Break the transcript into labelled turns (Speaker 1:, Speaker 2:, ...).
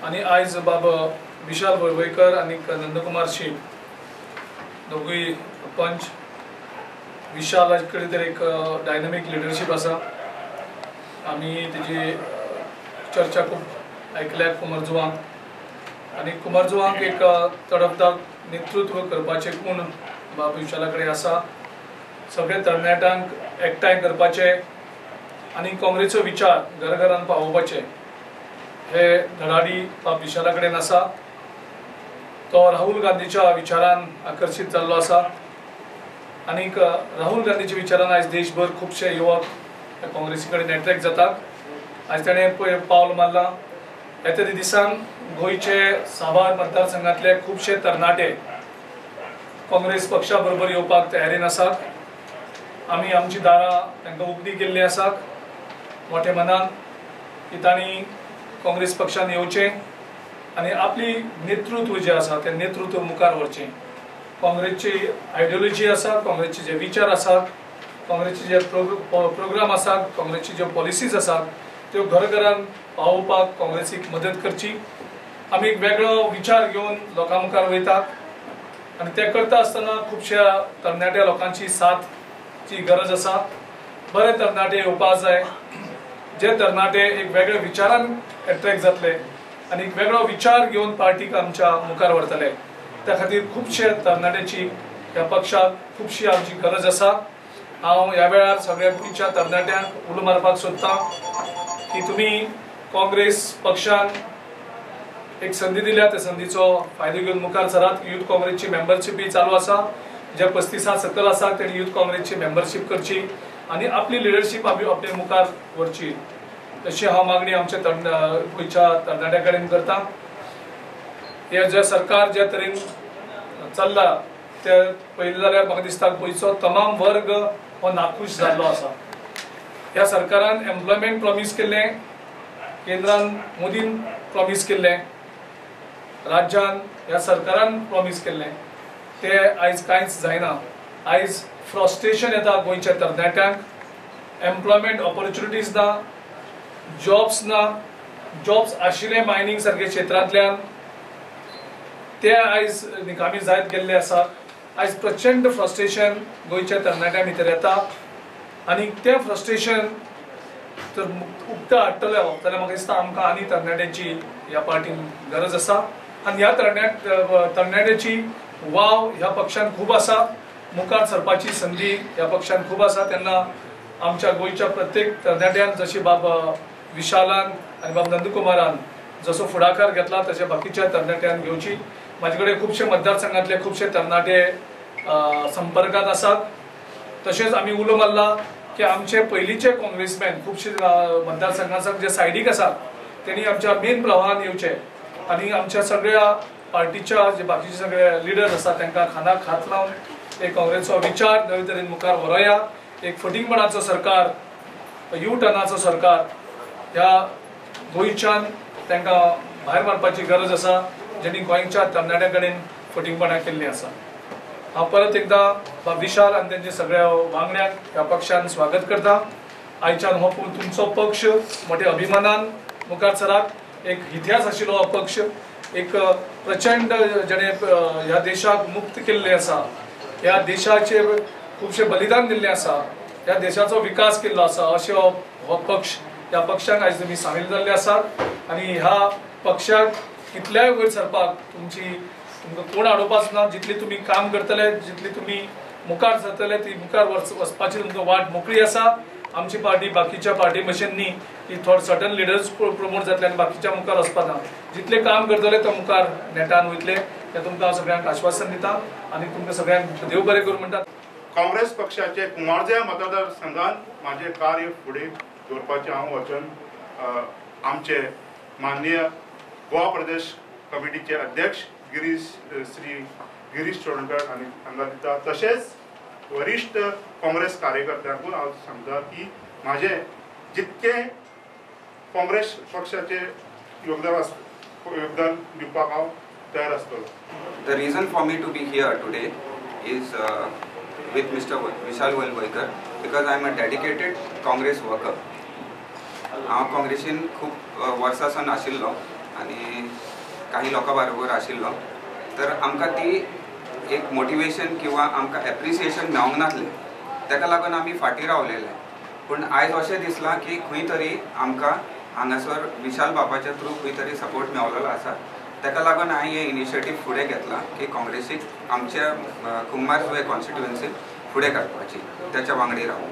Speaker 1: आनी आयज बाब विशाल वळवयकर आनी नंदकुमार शेट दोगूय पंच. विशाल कडेन तर एक डायनामीक लिडरशीप आसा, आमी तेजी चर्चा खूब आयकल्या कुमारजुवांक आनी कुमारजुवांक एक तडफदार नेतृत्व करपाचें गूण बाब विशाला कडेन आसा. सगळे तरणाट्यांक एकठांय करपाचे आनी काँग्रेसचो विचार घरघरान पावोवपाचे हे धडाडी बाब विशाला कडेन आसा. तो राहुल गांधीच्या विचारान आकर्शीत जाल्लो आसा आनीक राहुल गांधीच्या विचारान आयज देशभर खुबशे युवक काँग्रेसी कडेन एट्रॅक्ट जातात. आयज ताणें पळय पावल मारलां. येत्या दिसान गोंयचे साबार मतदारसंघांतले खुबशे तरणाटे काँग्रेस पक्षा बरोबर येवपाक तयारीन आसात. आमी आमची दारां तांकां उक्ती केल्ली आसात मोठ्या मनान की तांणी काँग्रेस पक्षान येवचें आनी आपली नेतृत्व जें आसा तें नेतृत्व मुखार व्हरचें. काँग्रेसची आयडियोलॉजी आसा, काँग्रेसचे जे विचार आसात, काँग्रेसचे जे प्रोग्राम आसात, काँग्रेसची ज्यो पॉलिसीज आसात त्यो घरघरान पावोवपाक काँग्रेसीक मदत करची. आमी एक वेगळो विचार घेवन लोकां मुखार वयतात आनी ते करता आसतना खुबश्या तरणाट्या लोकांची साथची गरज आसा. बरे तरणाटे येवपाक जाय, जे तरणाटे एक वेगळ्या विचारान एट्रॅक्ट जातले आनी एक वेगळो विचार घेवन पार्टीक आमच्या मुखार व्हरतले. त्या खातीर खुबशे तरणाट्याची ह्या पक्षाक खुबशी आमची गरज आसा. हांव ह्या वेळार सगळ्या गोंयच्या तरणाट्यांक उलो मारपाक सोदतां की तुमी काँग्रेस पक्षान एक संदी दिल्या, त्या संदीचो फायदो घेवन मुखार सरात. यूथ काँग्रेसची मेंबरशीप चालू आसा, जे 35 सकयल आसा तेणी यूथ काँग्रेसची मेंबरशीप करची आनी आपली लिडरशीप आमी आपले मुखार व्हरची अशी हांव मागणी आमच्या गोंयच्या तरणाट्या कडेन करता. हे जे सरकार ज्या तरेन चल्ला ते पळयलें जाल्यार म्हाका दिसता गोंयचो तमाम वर्ग हो नाखूश जाल्लो आसा. ह्या सरकारान एम्प्लॉयमेंट प्रॉमीस केल्लें, केंद्रान मोदीन प्रॉमीस केल्लें, राज्यान ह्या सरकारान प्रॉमीस केल्लें, ते आयज कांयच जायना. आयज फ्रस्ट्रेशन येता गोंयच्या तरणाट्यांक. एम्प्लॉयमेंट ऑपॉर्च्युनिटीज ना, जॉब्स ना, जॉब्स आशिल्ले मायनींग सारके क्षेत्रांतल्यान ते आयज निकामी जायत गेल्ले आसा. आयज प्रचंड फ्रस्ट्रेशन गोंयच्या तरणाट्यां भितर येता आनी तें फ्रस्ट्रेशन जर उक्ता हाडटले जाल्यार म्हाका दिसता आमकां आनी तरणाट्यांची ह्या पार्टीन गरज आसा आनी ह्या तरणाट्याची वाव ह्या पक्षान खूब आसा. मुखार सरपाची संदी ह्या पक्षान खूब आसा. तेन्ना आमच्या गोंयच्या प्रत्येक तरणाट्यान जशी बाब विशालान आनी बाब नंदकुमारान जसो फुडाकार घेतला तशें बाकीच्या तरणाट्यान घेवची. म्हाजे कडेन खुबशे मतदारसंघांतले खुबशे तरणाटे संपर्कांत आसात. तशेंच आमी उलो मारला की आमचे पयलींचे काँग्रेसमॅन खुबशे मतदारसंघांत जे सायडीक आसात तेणी आमच्या मेन प्रवाहान येवचे आनी आमच्या सगळ्या पार्टीच्या जे बाकीचे सगळे लिडर्स आसात तांकां खांदाक हात लावन एक काँग्रेसचो विचार नवे तरेन मुखार व्हरोया. एक फटींगपणाचो सरकार, यू टर्नाचो सरकार ह्या गोंयच्यान तांकां भायर मारपाची गरज आसा, जेणी गोंयच्या तरणाट्यां कडेन फटींगपणां केल्लीं आसा. हांव परत एकदां बाब विशाल आनी तेंच्या सगळ्या वांगड्यांक ह्या पक्षान स्वागत करता. आयच्यान हो तुमचो पक्ष मोठ्या अभिमानान मुखार सरात. एक इतिहास आशिल्लो हो पक्ष, एक प्रचंड जेणे ह्या देशाक मुक्त केल्लें आसा, ह्या देशाचेर खुबशें बलिदान दिल्लें आसा, ह्या देशाचो विकास केल्लो आसा, अशें हो पक्ष, ह्या पक्षाक आयज तुमी सामील जाल्ले आसात आनी ह्या पक्षाक कितल्याय वयर सरपाक तुमकां कोण आडोवपाच ना. जितली तुमी काम करतले, जितली तुमी मुखार सरतले, ती मुखार वचपाची तुमकां वाट मोकळी आसा. आमची पार्टी बाकीच्या पार्टी भशेन न्ही की थोडे सर्टन लिडर्स प्रमोट जातले आनी बाकीच्या मुखार वचपा ना. जितले काम करतले ते मुखार नेटान वयतले हें तुमकां हांव सगळ्यांक आश्वासन दिता आनी तुमकां सगळ्यांक देव बरें करूं म्हणटा.
Speaker 2: काँग्रेस पक्षाचे कुमारजुंव्या मतदारसंघात म्हाजें कार्य फुडें दवरपाचें हांव वचन आमचे माननीय गोवा प्रदेश कमिटीचे अध्यक्ष श्री गिरीश चोडणकर आनी हांगा दिता. तशेंच वरिश्ठ काँग्रेस कार्यकर्त्यांकूय हांव सांगता की म्हाजें जितकें काँग्रेस पक्षाचें योगदान दिवपाक हांव तयार आसतलो.
Speaker 3: The reason for me to be here today is with Mr. Vishal Valvaikar because I am a dedicated Congress worker. हांव काँग्रेसीन खूब वर्सां सावन आशिल्लो आनी काही लोकां बरोबर आशिल्लो तर आमकां ती एक मोटिवेशन किंवा आमकां एप्रिसिएशन मेळोंक नासलें, ताका लागून आमी फाटीं रावलेले. पूण आयज अशें दिसलां की खंय तरी आमकां हांगासर विशाल बापाच्या थ्रू खंय तरी सपोर्ट मेवलेलो आसा. ताका लागून हांवें हें इनिशिएटीव फुडें घेतलां की काँग्रेसीक आमच्या कुंभारजुवें कॉन्स्टिट्युएन्सीक फुडें काडपाची, त्याच्या वांगडी रावून.